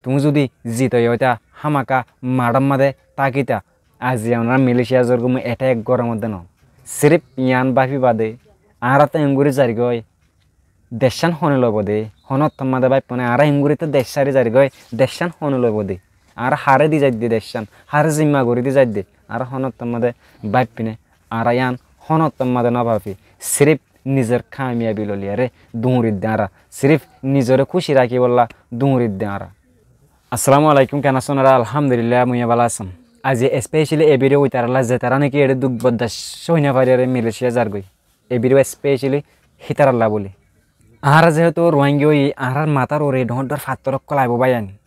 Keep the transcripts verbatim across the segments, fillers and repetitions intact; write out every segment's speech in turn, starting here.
Tuñí zudi zito óita hámaka maçór mazé tákita, aziya onora Malaysia zor goi mui attack gorómodde no. Sirif yián báfi bade, añára to engori zargoi, deccán hone loibo de, honottor mazé báifo né, añára engori to dec sári zargoi, deccán hone loibo de, añára haré di zaidde deccán, haré zimma gorí di zaidde, añára honottor mazé báifi né, añára yián honottor mazé no báfi, sirif nizor kamiyabi loliyaré duñridde añára, sirif nizoré kúci rakíbolla duñridde añára. Assalamu alaikum, ken asón onora? Alhamdulillah, mui bála asóm. Azi especially e video uitaralla zetará niki eçé duk boddac sói no fariyaré Malaysia zargoi. E video especially hítaralla bóli. Añára zehetu Rohingya óiyi, añárar matár uore dhoóñr dhoóñr fattór ókkol aibó báiyain.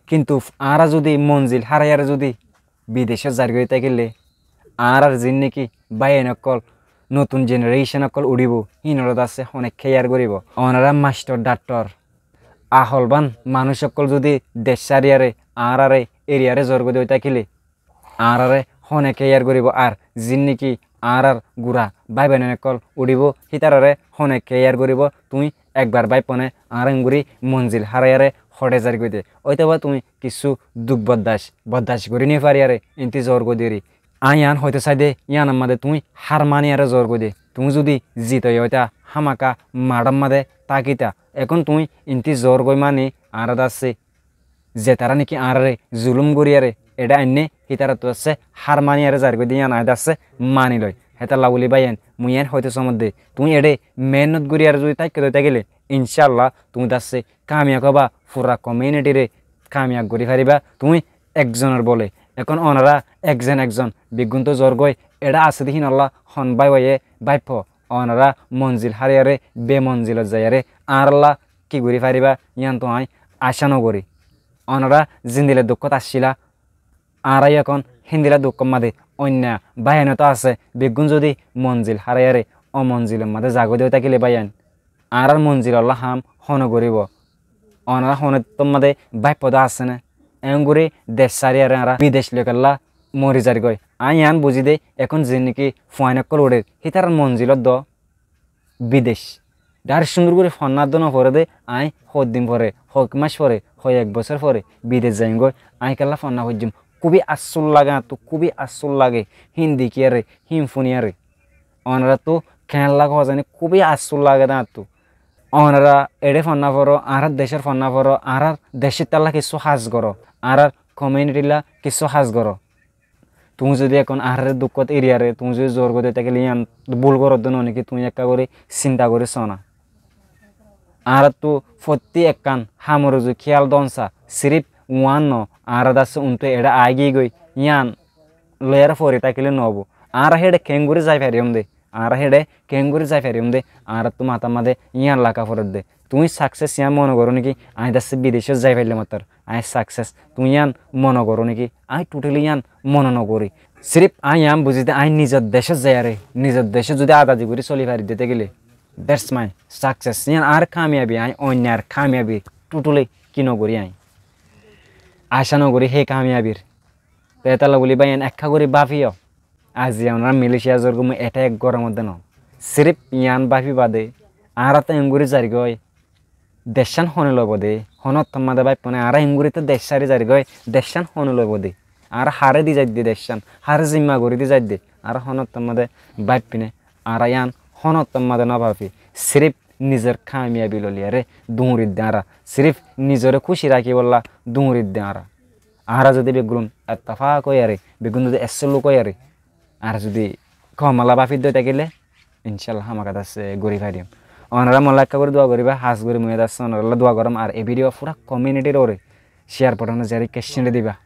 Kintu añára zudi monzil háraiyaré zudi bidecót zargoi tákile, añárar ziín niki báiyain ókkol, notun generation ókkol uçíbo, híinoré dassé hone care goríbo? Onora mastor, dhaktor, aholban manúic ókkol zudi dec sáriyaré añáráre eriyaré zorgoi dói tákile, añáráre hone care goríbo? Ar ziín niki añárár gura báibain ókkol uçíbo, hítararé hone care goríbo? Tuñí ekbar báifo né, añára engori monzil háraiyaré hoçé zargoi de, óitoba tuñí kissú duk boddac, boddac gorí no fariyaré intizor goi deri. Aññí yián hoitó saidé, yiánor mazé tuñí hár maniyaré zor goi de. Tuñí zudi zito óita hámaka maçór mazé tákita. Ekón tuñí intizor goi mani añára dassé zetará niki añáráre zulúm goríyaré eçé ainné, hítarattu dassé hár maniyaré zargoi de, yián aññí dassé mani loi. Hétalla bóli báiyain, mui yián hoitó somodde, tuñí eçé meénnot goríyaré zudi táikko dói tákile, incálla tuñí dassé kamiyab óiba, fura community re kamiyab gorí faribá tuñí ekzonor bole. Ekón onora ekzon ekzon beggún to zorgoi, eçé asé de híinolla hon báibaye báifo? Onora monzil háraiyaré bemonzilot zaiyaré añárálla ki gorí faribá, yián to aññí acá nogorí. Onora zendila dukkót accíla, añára yó ekón héndila dukkór mazé. Oinno báiyain to asé, beggún zudi monzil háraiyaré omonzilor mazé zagói dói tákile báiyain, añárár monzilolla ham hone goríbo? Onora honottor mazé báifo de asé né? Engori dec sáriyaré añára bidec loi kiyólla mori zargoi. Aññí yián buzí de, ekón ziín niki fuain ókkol uçér, hítarár monzilot do bidec. Dhári cúndor gorí fonná dó no foré dé, aññí hoddin fore, hoek mac fore, hoek bosór fore bidec zaiyum goi, aññí kiyólla fonná foijjum. Kúbi affús lage añáttu, kúbi affús lage. Híin dekíyaré, híin fúniyaré. Onoráttu keén lage hoó zani, kúbi affús lage dé añáttu. Onora eçé fonná foró, añárár decór fonná foró, añárár decór tálla kissú ham goró, añárár community lla kissú ham goró. Tuñí zudi ekón añáráre dukkót eriyaré tuñí zudi zor goi dói tákile yián búl goródde no né ki? Tuñí ekká gorí sinta gorí sóna. Añáráttu fottí ekkán ham or uzu kíyal dónsa, sirif uán no, añára dassé untú eçé aáigiyé goi, yián loiyaré fori tákile noóibo. Añára héçe keéngorí zai fariyum dé, añára héçe keéngorí zai fariyum dé, añáráttu matár mazé yián laka foredde. Tuñí success yián mone goró né ki? Aññí dassé bidecót zai faillé matár aññí success, tuñí yián mone goró né ki? Aññí totally yián mone nogorí. Sirif aññí yián buzí dé aññí nizor decót zaiyaré, nizor decót zudi azadi gorí soli fari dé tákile, that's my success. Yián añár kamiyabi, aññí oinnar kamiyabi totally ki nogorí, aññí acá nogorí hé kamiyabir. Te hétalla bóli báiyain, ekká gorí báfiyo. Aziya onora Malaysia zor goi mui attack gorómodde no. Sirif yián báfi bade, añára to engori zargoi, deccán hone loibo de, honottor mazé báifo né, añára engori to dec sári zargoi, deccán hone loibo de, añára haré di zaidde deccán, haré zimma gorí di zaidde, añára honottor mazé báifi né, añára yián honottor mazé no báfi. Sirif nizor kamiyabi loliyaré duñridde añára, sirif nizoré kúci rakíbolla duñridde añára. Añára zudi beggún ettefak óiyaré, beggún zudi ek luk óiyaré, añára zudi komolla báfi dói tákile, incálla hámaka dassé gorí fariyum. Onora molla ekká gorí dua goríba, hás gorí mui dassé onoralla dua goróm. Ar e video fura community r uore share button ot zaré ekká cíñçi diba.